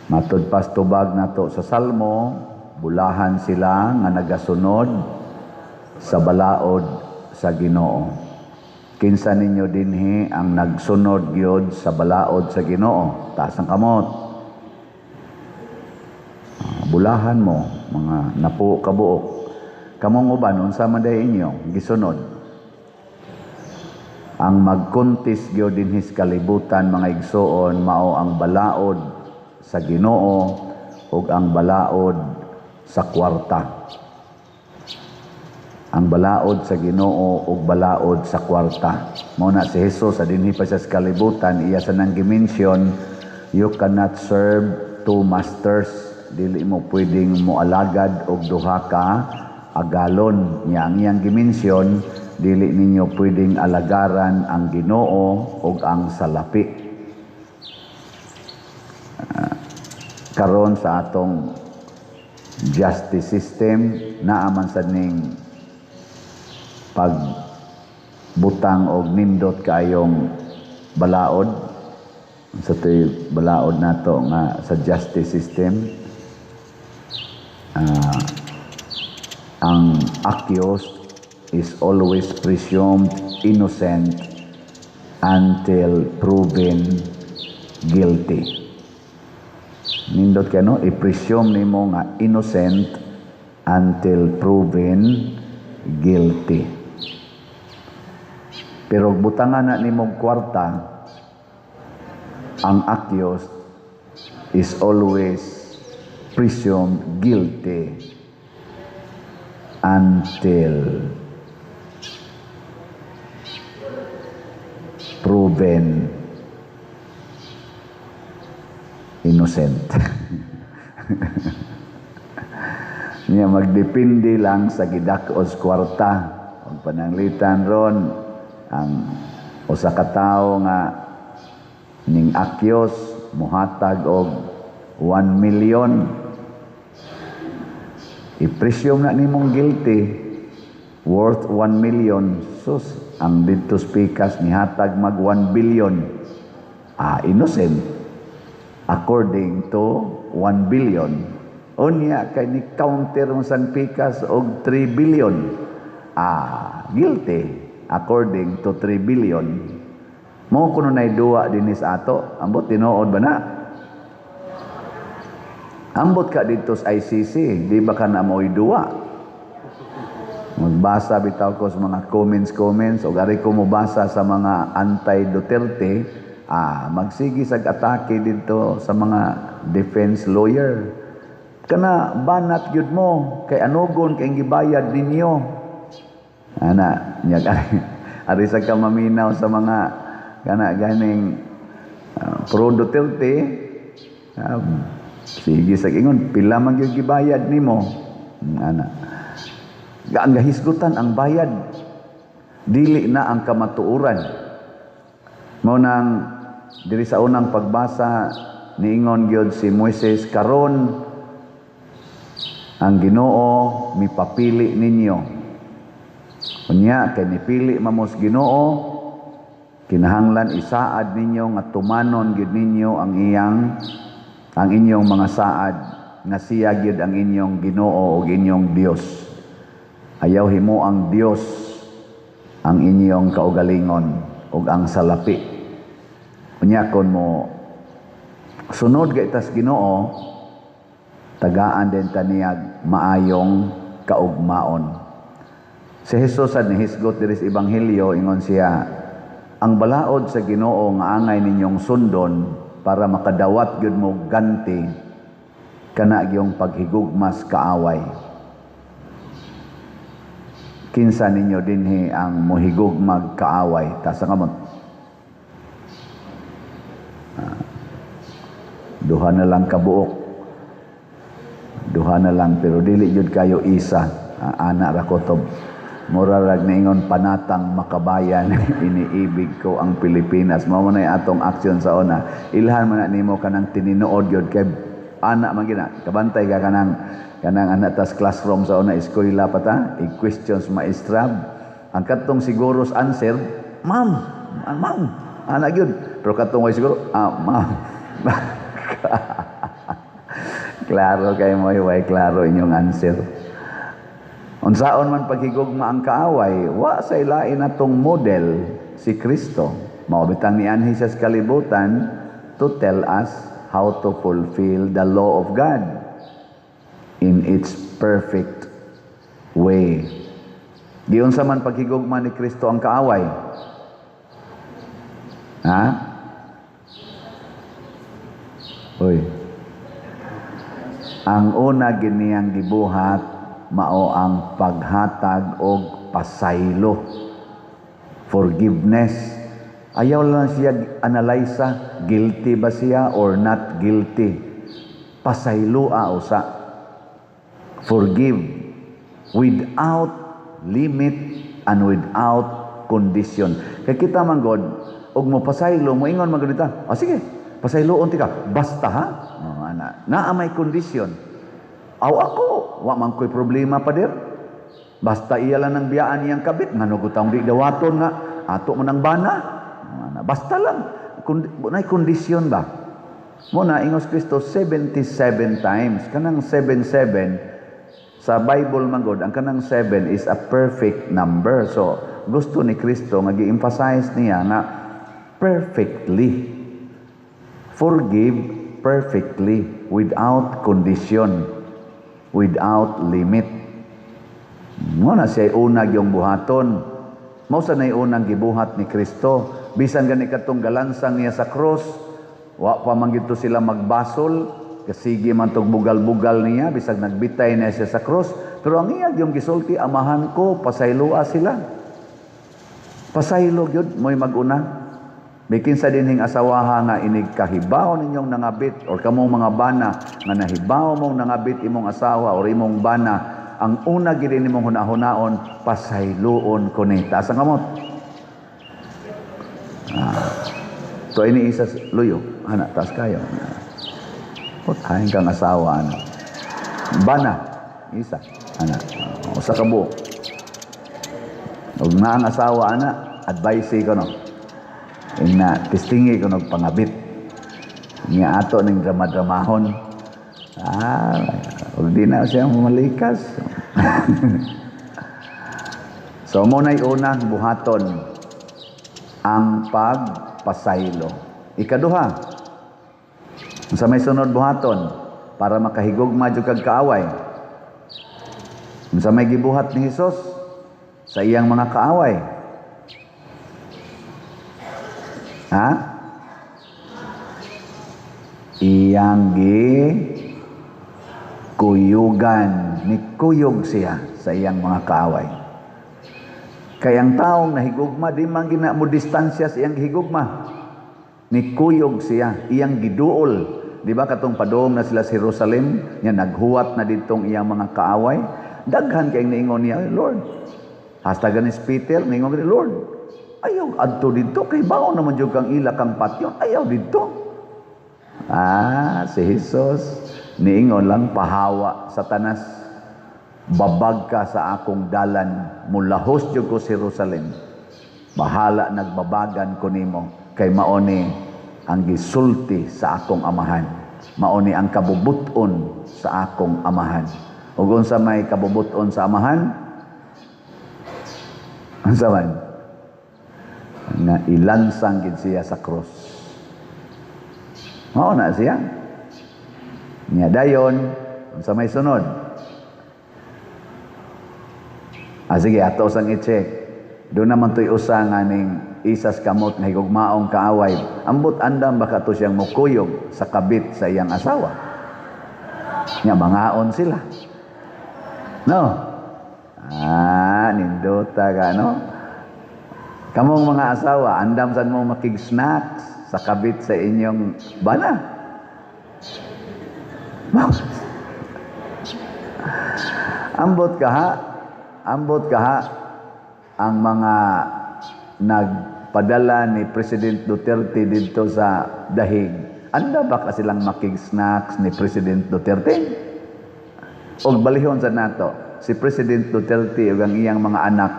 Matud pas tubag nato sa Salmo, bulahan sila nga nagasunod sa balaod sa Ginoo. Kinsa ninyo dinhi ang nagsunod gyud sa balaod sa Ginoo? Taas ang kamot. Bulahan mo mga napo kabuok. Kamong uban, unsa man day inyo gisunod? Ang magkuntis gyud dinhi sa kalibutan, mga igsoon, mao ang balaod sa Ginoo ug ang balaod sa kwarta. Ang balaod sa Ginoo ug balaod sa kwarta. Mao na si Jesus sa dinhi pa siya sa kalibutan, iya sa nang gimension, "You cannot serve two masters." Dili mo pwedeng moalagad og duha ka agalon. Nya ang iyang gimension, dili ninyo pwedeng alagaran ang Ginoo ug ang salapi. Karon sa atong justice system, naa man sad ning pagbutang og nindot kaayong balaod sa to'y balaod nato nga sa justice system. Ang accused is always presumed innocent until proven guilty. Nindot kay, no? I-presume nimo nga innocent until proven guilty. Pero butangan na nimo kwarta, ang accused is always presumed guilty until proven innocent. Niya magdepende lang sa gidak-os kwarta. Ug pananglitan ron ang usa ka tawo nga ning akyos muhatag og 1 million, i-presume na nimong guilty, worth 1 million. Sus, ang didto pikas nihatag mag 1 billion, innocent according to 1 billion. Unya kay ni counter mo sang pikas og 3 billion, guilty according to 3 billion. Mo kuno nay duwa dinhi sa ato. Ambot tinuod ba na? Ambot ka didto sa ICC, di ba ka na mo'y duwa? Magbasa bitaw ko sa mga comments comments o gari ko mobasa sa mga anti-Duterte, magsige sag atake didto sa mga defense lawyer. Kana banat gyud mo kay anugon kay gibayad ninyo. Ana, nya ari sa ka maminaw sa mga kana ganing pro Duterte, sige sa ingon pila man gyud gibayad nimo. Ana. Ang gahisgutan ang bayad, dili na ang kamatuoran. Mao nang diri sa unang pagbasa niingon gyud si Moises, karon ang Ginoo mipapili ninyo. Unya kay nipili mamos Ginoo, kinahanglan isaad ninyo nga tumanon gyud ninyo ang inyong mga saad nga siya gyud ang inyong Ginoo ug inyong Dios. Ayaw himo ang Dios ang inyong kaugalingon ug ang salapi. Unya kon mo sunod kay tas Ginoo, tagaan din taniyag maayong kaugmaon. Si Jesus sad nihisgot diri sa Ebanghelyo, ingon siya, ang balaod sa Ginoo nga angay ninyong sundon para makadawat gyud mo ganti, kana gyung paghigugmas kaaway. Kinsa ninyo dinhi ang mohigugmag kaaway? Taas ang kamot. Duha na lang kabuok. Duha na lang, pero dili jud kayo isa. Ana ra ko to. Mura rag niingon panatang makabayan, iniibig ko ang Pilipinas. Mao man ay atong aksyon sa una. Ilhan man na nimo kanang tinuod gyud kay ana man gina. Kabantay ka kanang ana tas classroom sa una, eskwela pa ta, i-questions maestra. Ang katong siguros answer, "Ma'am, ma'am," ana gyud. Pero katong way siguro, "Ah, ma'am." Klaro kay mo, way klaro inyong answer. Unsaon man paghigugma ang kaaway, wa sa ilain natong model si Kristo. Mao bitang nianhi siya sa kalibutan to tell us how to fulfill the law of God in its perfect way. Giunsa man paghigugma ni Kristo ang kaaway? Ha? Uy. Ang una giniyang gibuhat mao ang paghatag og pasaylo. Forgiveness. Ayaw lang siya analyze, guilty ba siya or not guilty. Pasaylo usa. Forgive without limit and without condition. Kay kita man god, og mo pasaylo, mo ingon man gud ta. "Ah, sige, pasayloon tika, basta ha." Oh, ana. Naa may condition. "Aw ako, wa man ko'y problema, pader. Basta iya lang ng biyaan niyang kabit, ngano gutang di dawaton nga ato man ang bana." Oh, ana. Basta lang nay kondisyon ba? Mo na ingos Kristo 77 times. Kanang 77 sa Bible man gud, ang kanang 7 is a perfect number. So gusto ni Kristo nga gi-emphasize niya nga perfectly. Forgive perfectly without condition, without limit. Mo na siya una yung buhaton. Mao sa nay unang gibuhat ni Kristo. Bisan gani katong galansang niya sa cross, wa pa man gito sila magbasol, kasige man tog bugal-bugal niya, bisag nagbitay na siya sa cross, pero ang iya yung gisulti, "Amahan ko, pasayloa sila." Pasaylo gyud mo'y mag-una. Bikin sa dinhing asawaha nga inig kahibaw ninyong nangabit or kamong mga bana nga nahibaw mong nangabit imong asawa or imong bana, ang una gid nimong hunahunaon, "Pasayloon ko ni." Taas ang kamot. Ah, to ini isa luyo. Ana, taas kayo. Putahin kang asawa, ana. Bana, isa. Ana, usa ka buok. Ug na ang asawa ana, advice ko no. Ina testingi ko nog pangabit. Nga ato ning drama-dramahon. Ah, ug di na siya malikas. So mo na'y unang buhaton, ang pagpasaylo. Ikaduha, sa may sunod buhaton para makahigugma jud kag kaaway? Unsa may gibuhat ni Hesus sa iyang mga kaaway? Ha? Iyang gi kuyugan, ni kuyog siya sa iyang mga kaaway. Kay ang taong nahigugma, di man gina mo distansya sa iyang gihigugma. Ni kuyog siya, iyang giduol. Di ba katong padung na sila sa Jerusalem, nya naghuwat na ditong iyang mga kaaway? Daghan kay niingon niya, "Lord." Hasta ganis Peter, niingon gani, "Lord, ayaw adto didto kay baon naman jud kang ila kang patyon, ayaw didto." Ah, si Jesus niingon lang, "Pahawa, Satanas. Babag ka sa akong dalan, mulahos jud ko sa Jerusalem. Bahala nagbabagan ko nimo kay maoni ang gisulti sa akong amahan. Maoni ang kabubuton sa akong amahan." Ug unsa may kabubuton sa amahan? Unsa man? Nga ilansang gid siya sa krus. Mao na siya. Nya dayon, unsa may sunod? Ah, sige, ato sang i-check. Doon naman to'y usa nga ning isas kamot nga higugmaong kaaway. Ambot andam baka to siyang mukuyog sa kabit sa iyang asawa. Nya mangaon sila. No? Ah, nindota ka, no? Kamong mga asawa, andam sad mo makig-snacks sa kabit sa inyong bana. Ambot ka ha, ambot ka ha, ang mga nagpadala ni President Duterte dito sa Dahig, anda ba ka silang makig-snacks ni President Duterte? Og balihon sa nato, si President Duterte ug ang iyang mga anak,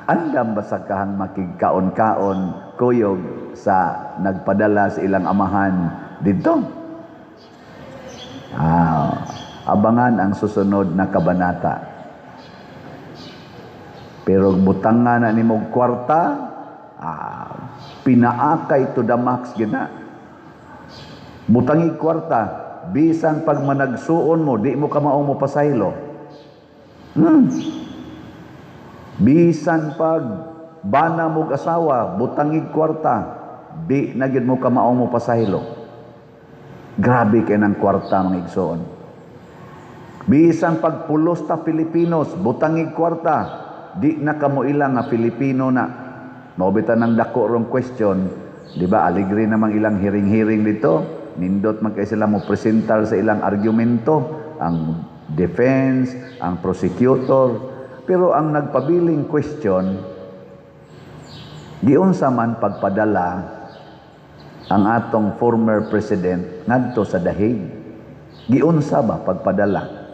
andam ba sa kahang makigkaon-kaon kuyog sa nagpadala sa ilang amahan dito? Ah, Abangan ang susunod na kabanata. Pero butangan na nimo kwarta, pinaakay to the max gina. Butangi kwarta, bisan pag managsuon mo, di mo kamao mo pasaylo. Bisan pag bana mog asawa, butangig kwarta, di na gyud mo kamao mo pasaylo. Grabe kay ng kwarta, mga igsoon. Bisan pag pulos ta Pilipinos, butangig kwarta, di na kamo ilang nga Filipino na. Mao bitaw ng dako rong question, di ba? Aligre namang ilang hearing-hearing dito. Nindot man kay sila mo presentar sa ilang argumento, ang defense, ang prosecutor. Pero ang nagpabiling question, giunsa man pagpadala ang atong former president ngadto sa The Hague? Giunsa ba pagpadala?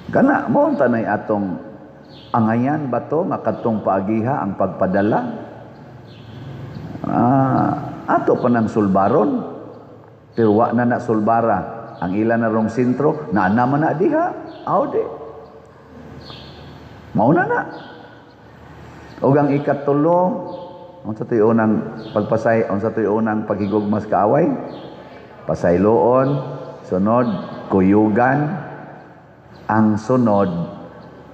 Kana mo tanay atong angayan ba to nga kadtong paagiha ang pagpadala? Ato pa nang sulbaron. Pero wa na na sulbara. Ang ila na rong sentro, naa naman na diha. Aw di. Mao na na. Og ang ikatulo, unsa to'y unang pagpasay, unsa to'y unang paghigugmas kaaway? Pasayloon, sunod, kuyugan, ang sunod,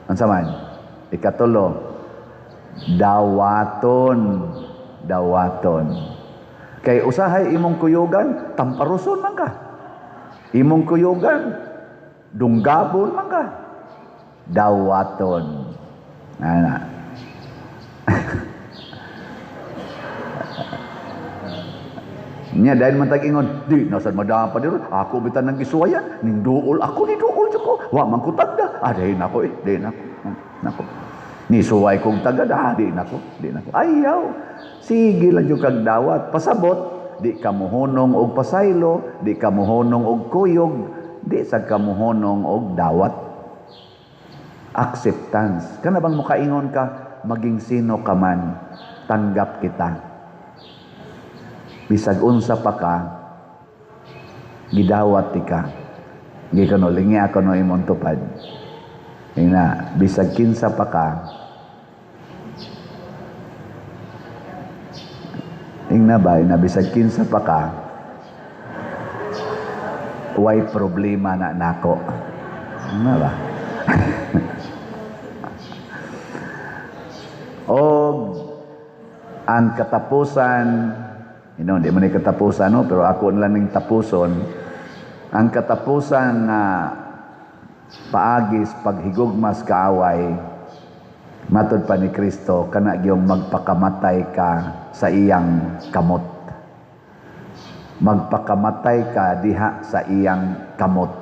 unsa man? Ikatulo, dawaton, dawaton. Kay usahay imong kuyugan, tamparuson man ka. Imong kuyugan, dunggabon man ka. Dawaton. Ana. Nya dahil man tag-ingon, di nasan madama pa diro, ako bitan ng gisuwayan, ning duol ako, ni duol jud ko, wa man ko tagda. Ah, di nako eh, di nako. Nako. Ni suway kong tagad, ah, di nako, di nako. Ayaw. Sige lang jud kag dawat, pasabot, di ka mohunong og pasaylo, di ka mohunong og kuyog, di sad ka mohunong og dawat. Acceptance. Kana bang mukaingon ka, maging sino ka man, tanggap kita. Bisag unsa pa ka, gidawat ti ka. Gi kano lingi ako no imong tupad. Ina, bisag kinsa pa ka, ingna ba, ina bisag kinsa pa ka, way problema na nako. Ingna ba? Og ang katapusan, di man ni katapusan, no? Pero ako na lang ning tapuson. Ang katapusan nga paagis paghigugmas kaaway, matod pa ni Kristo, kana gyung magpakamatay ka sa iyang kamot. Magpakamatay ka diha sa iyang kamot.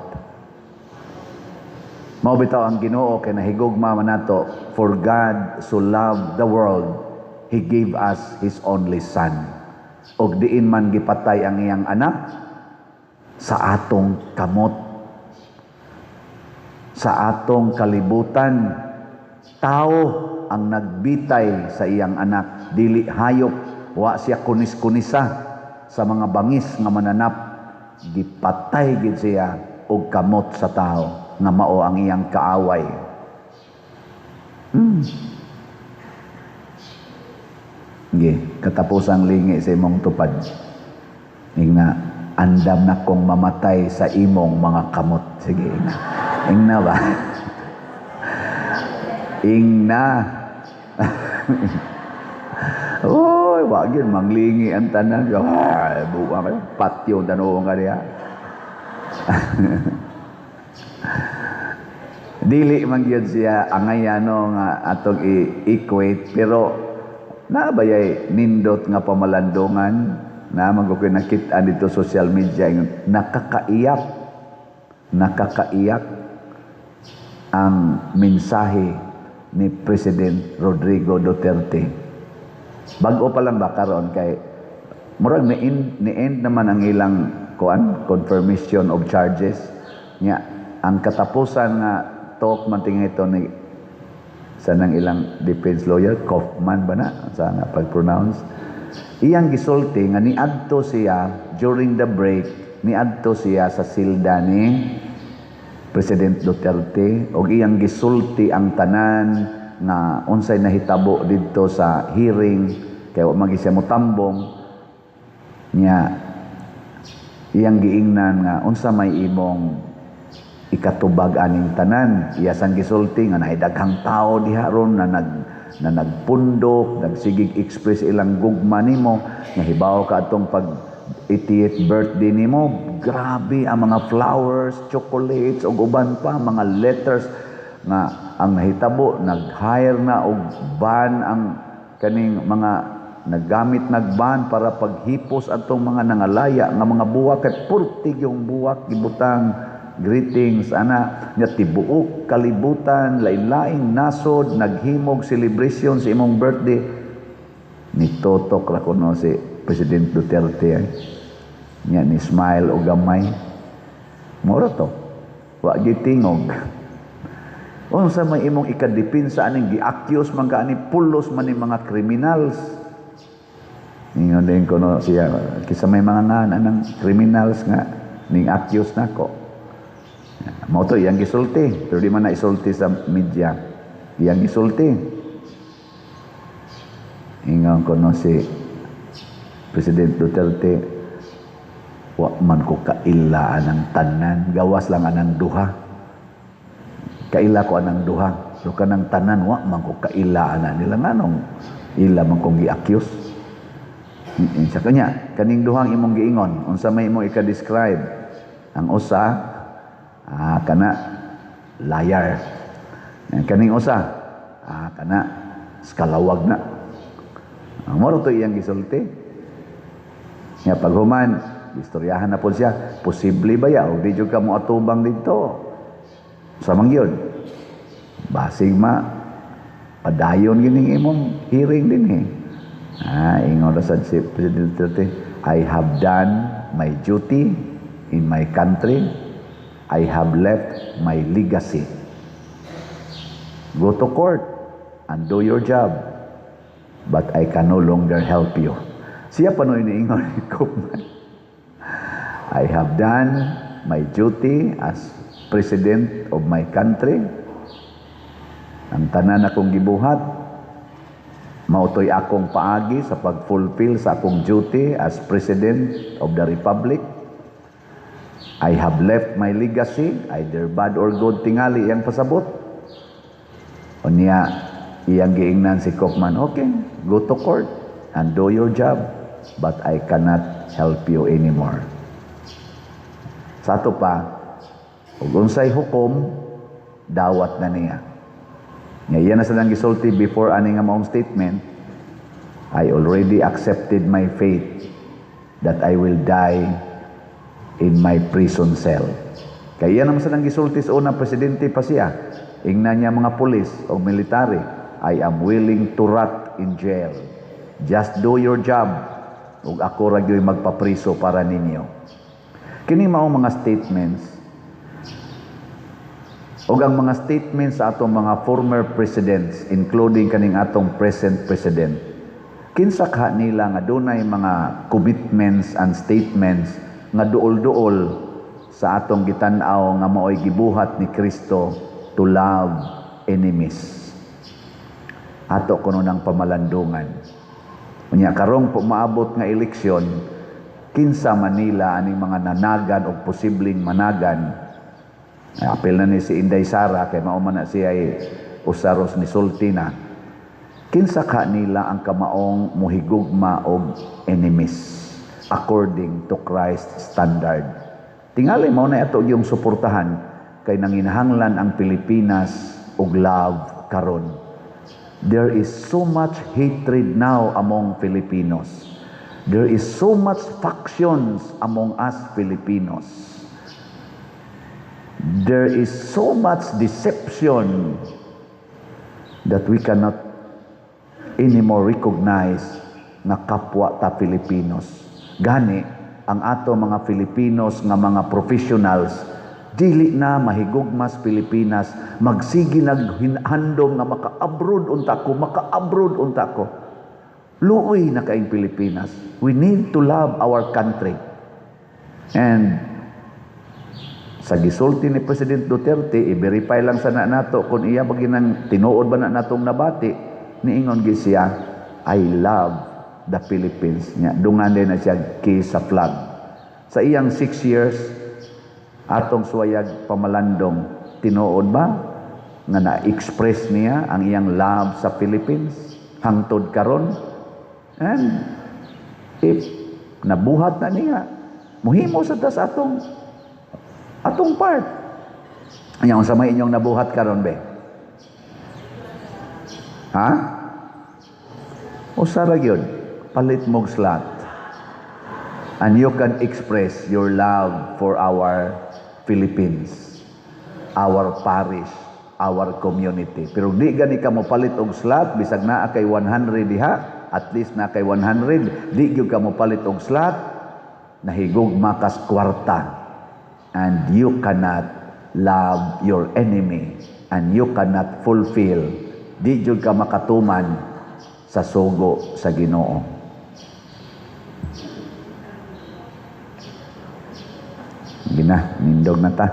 Mao bitaw ang Ginoo kay nahigugma man nato, for God so loved the world, He gave us His only Son. Og diin man gipatay ang iyang anak sa atong kamot, sa atong kalibutan. Tao ang nagbitay sa iyang anak, dili hayop. Wa siya kunis-kunisa sa mga bangis nga mananap. Gipatay gid siya og kamot sa tao nga mao ang iyang kaaway. Sige, katapusang lingi sa imong tupad. Ingna, andam na kong mamatay sa imong mga kamot. Sige, ingna. Ingna ba? Ingna. Oy, wag yun, manglingi ang tanan. Ay, buwa kayo. Patyo ang tanong ka niya. Dili man gyud siya angayano nga atong i-equate, pero naabayay nindot nga pamalandungan na man ko nakita dito social media, nakakaiyak, nakakaiyak ang mensahe ni President Rodrigo Duterte. Bag-o pa lang ba karon kay murag ni-end naman ang ilang kuan confirmation of charges nya. Ang katapusan nga talk man tingin ito ni sa nang ilang defense lawyer Kaufman ba na sa nga pag-pronounce, iyang gisulti nga niadto siya during the break Niadto siya sa silda ni President Duterte og iyang gisulti ang tanan nga unsay nahitabo didto sa hearing, kay wa man siya motambong niya. Iyang giingnan nga, "Unsa may imong ikatubag aning tanan?" Iya sang gisulti nga naay daghang tao diha ron na nagpundok, nagsigig express ilang gugma nimo, nga hibaw ka atong pag 80th birthday nimo, grabe ang mga flowers, chocolates ug uban pa, mga letters, nga ang nahitabo, nag-hire na og van ang kaning mga naggamit nag van para paghipos atong mga nangalaya nga mga buwak, kay purtig yung buwak gibutang greetings ana nya. Tibuok kalibutan, lain-laing nasod naghimog celebration sa imong birthday. Nitutok ra kuno si President Duterte ay nya, ni smile og gamay. Mura to, wa gitingog. Unsa may imong ikadipinsa aning gi-accuse man ka ani, pulos man ni mga criminals? Ingon din kuno siya, "Kisa may mga ngan anang criminals nga ning accuse nako?" Mao to iyang gisulti, pero di man na isulti sa media. Iyang gisulti. Ingon kuno si President Duterte, "Wa man ko kaila anang tanan, gawas lang anang duha. Kaila ko anang duha, pero kanang tanan wa man ko kaila ana nila. Nganong ila man kong gi-accuse?" Sa kanya, "Kaning duhang imong giingon, unsa may imong ika-describe?" "Ang usa, kana liar. Kaning usa, kana scalawag na." Ang moro to iyang gisulti. Nga paghuman, istoryahan na po siya, "Posible ba ya o di jud ka mo atubang dito?" Sa man gyud. Basig ma padayon gining imong hearing din eh. Ingon ra sad si President Duterte, "I have done my duty in my country. I have left my legacy. Go to court and do your job. But I can no longer help you." Siya pa no iniingon ni Kaufman. "I have done my duty as president of my country. Ang tanan akong gibuhat, mautoy akong paagi sa pag-fulfill sa akong duty as president of the republic. I have left my legacy, either bad or good," tingali iyang pasabot. Unya, iyang giingnan si Kaufman, "Okay, go to court and do your job, but I cannot help you anymore." Sa ato pa, ug unsay hukom, dawat na niya. Nga iya na silang gisulti before ani nga maong statement, "I already accepted my fate that I will die in my prison cell." Kaya iya naman silang gisulti sa una, presidente pa siya. Ingnan niya mga pulis o military, "I am willing to rot in jail. Just do your job. Ug ako ra gyud magpapriso para ninyo." Kini mao mga statements ug ang mga statements sa atong mga former presidents, including kaning atong present president. Kinsa ka nila nga dunay mga commitments and statements nga duol-duol sa atong gitan-aw nga maoy gibuhat ni Kristo to love enemies? Ato kuno ng pamalandungan. Unya karong pumaabot nga eleksyon, kinsa Manila aning mga nanagan o posibleng managan? Ay, apil na ni si Inday Sara, kay mao man na siya ay usaros ni sulti na. Kinsa ka nila ang kamaong muhigugma og enemies according to Christ's standard? Tingali mao na ato yung suportahan, kay nanginahanglan ang Pilipinas og love karon. There is so much hatred now among Filipinos. There is so much factions among us Filipinos. There is so much deception that we cannot anymore recognize nga kapwa ta Filipinos. Gani, ang ato mga Filipinos nga mga professionals, dili na mahigugmas Pilipinas, magsigi naghandom nga maka-abroad unta ko, maka-abroad unta ko. Luoy na kaing Pilipinas. We need to love our country. And sa gisulti ni President Duterte, i-verify lang sana nato kung iya ba ginang tinuod ba na natong nabati, niingon gyud siya, "I love the Philippines." Nya dungan din na siya kiss sa flag. Sa iyang 6 years, atong suwayag pamalandong, tinuod ba nga na-express niya ang iyang love sa Philippines hangtod karon? And if nabuhat na niya, muhimo sa tas atong part. Anya, unsa may inyong nabuhat karon, be? Ha? Usa ra gyud, palit mog slot. And you can express your love for our Philippines, our parish, our community. Pero di gani ka mo palit og slot, bisag naa kay 100 diha, at least naa kay 100, di gyud ka mo palit og slot, nahigugma kas kwarta. And you cannot love your enemy and you cannot fulfill, di gyud ka makatuman sa sugo sa Ginoo. Gina, nindog na ta.